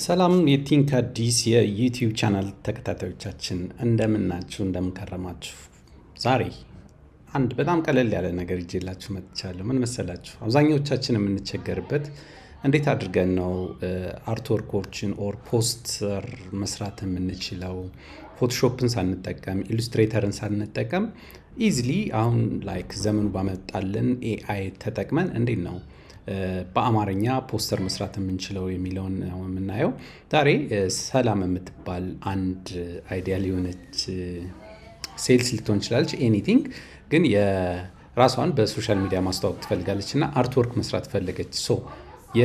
ሰላም የ Think አዲስ የ YouTube channel ተከታታዮቻችን፣ እንደምናችሁ፣ እንደምንከረማችሁ። ዛሬ አንድ በጣም ቀለል ያለ ነገር ይዤላችሁ መጥቻለሁ። ምን መሰላችሁ? አብዛኛዎቻችን የምንቸገርበት እንዴት አድርገን ነው artwork ኦችን or poster መስራት የምንችለው፣ Photoshop ን ሳንጠቀም፣ Illustrator ን ሳንጠቀም፣ easily አሁን like ዘመኑ ባመጣልን AI ተጠቅመን እንዴት ነው በአማርኛ ፖስተር መስራት የምንችለው የሚለውን ነው የምናየው። ዛሬ ሰላም የምትባል አንድ ideal የሆነች sales ልትሆን ትችላለች፣ anything፣ ግን የራሷን በ social media ማስተዋወቅ ትፈልጋለች እና artwork መስራት ፈለገች። So የ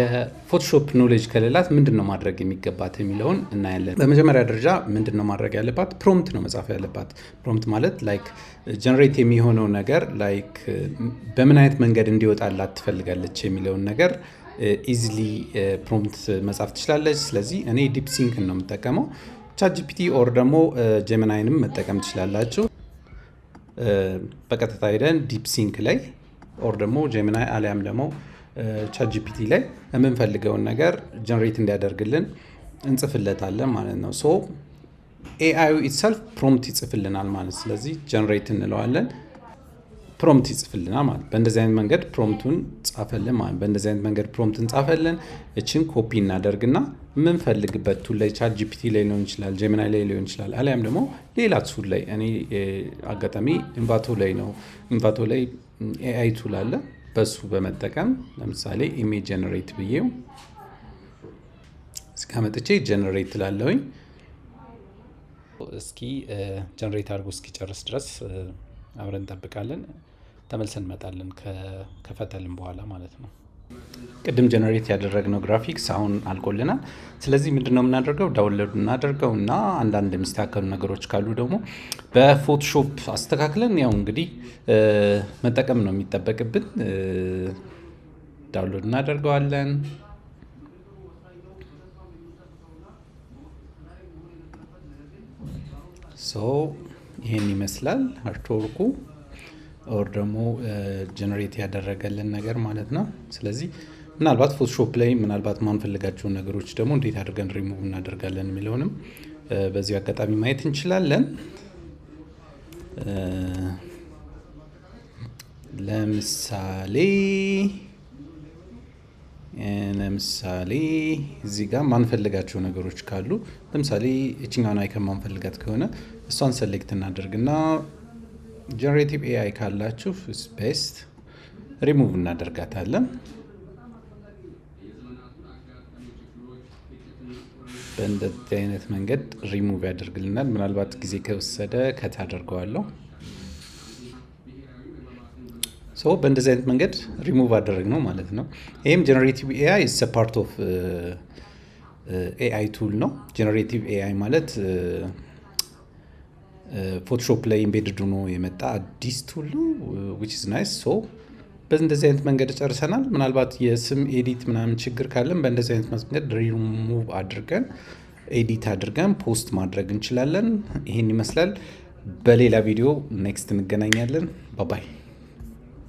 Photoshop knowledge ከሌላት ምንድን ነው ማድረግ የሚገባት የሚለውን እናያለን። በመጀመሪያ ደረጃ ምንድን ነው ማድረግ ያለባት? Prompt ነው መጻፍ ያለባት። Prompt ማለት like generate የሚሆነው ነገር like በምን አይነት መንገድ እንዲወጣላት ትፈልጋለች የሚለውን ነገር easily prompt መጻፍ ትችላለች። ስለዚህ እኔ DeepSeek ነው የምጠቀመው። ChatGPT or ደግሞ Gemini ንም መጠቀም ትችላላችሁ። በቀጥታ ሄደን DeepSeek ላይ or ደግሞ Gemini አሊያም ደግሞ ChatGPT ላይ የምንፈልገውን ነገር generate እንዲያደርግልን እንጽፍለታለን ማለት ነው። So AI ዩ itself prompt ይጽፍልናል ማለት፣ ስለዚህ generate እንለዋለን፣ prompt ይጽፍልናል ማለት። በእንደዚህ አይነት መንገድ prompt ኡን ጻፈልን ማለት። በእንደዚህ አይነት መንገድ prompt እንጻፈልን። እችን ኮፒ እናደርግና የምንፈልግበት tool ላይ፣ ChatGPT ላይ ሊሆን ይችላል፣ Gemini ላይ ሊሆን ይችላል፣ አሊያም ደግሞ ሌላ tool ላይ፣ እኔ አጋጣሚ Envato ላይ ነው፣ Envato ላይ AI tool አለ። በሱ በመጠቀም ለምሳሌ image generate ብዬው እስከ መጥቼ generate እላለሁኝ። እስኪ generate አድርጎ እስኪጨርስ ድረስ አብረን እንጠብቃለን። ተመልሰን እንመጣለን ከከፈተልን በኋላ ማለት ነው። ቅድም generate ያደረግነው ግራፊክስ አሁን አልቆልናል። ስለዚህ ምንድን ነው የምናደርገው? Download እናደርገው እና አንዳንድ የሚስተካከሉ ነገሮች ካሉ ደግሞ በ Photoshop አስተካክለን ያው እንግዲህ መጠቀም ነው የሚጠበቅብን። Download እናደርገዋለን። So ይሄን ይመስላል artwork ኡ or ደግሞ generate ያደረገልን ነገር ማለት ነው። ስለዚህ ምናልባት Photoshop ላይ ምናልባት ማንፈልጋቸውን ነገሮች ደግሞ እንዴት አድርገን ሪሙቭ እናደርጋለን የሚለውንም በዚሁ አጋጣሚ ማየት እንችላለን። ለምሳሌ እዚህ ጋር ማንፈልጋቸው ነገሮች ካሉ፣ ለምሳሌ እችኛውን icon ማንፈልጋት ከሆነ እሷን select እናደርግና ጀነሬቲቭ ኤአይ ካላችሁ ቤስት ሪሙቭ እናደርጋታለን። በእንደዚህ አይነት መንገድ ሪሙቭ ያደርግልናል። ምናልባት ጊዜ ከወሰደ cut አደርገዋለሁ። So በእንደዚህ አይነት መንገድ ሪሙቭ አደረግነው ማለት ነው። ይህም generative AI is part of AI tool ነው። Generative AI ማለት Photoshop ላይ embedded ሆኖ የመጣ አዲስ tool ነው፣ which is nice። So በእንደዚህ አይነት መንገድ ጨርሰናል። ምናልባት የስም edit ምናምን ችግር ካለን በእንደዚህ አይነት መንገድ ሪሙቭ አድርገን፣ edit አድርገን post ማድረግ እንችላለን። ይሄን ይመስላል። በሌላ ቪዲዮ next እንገናኛለን። Bye bye።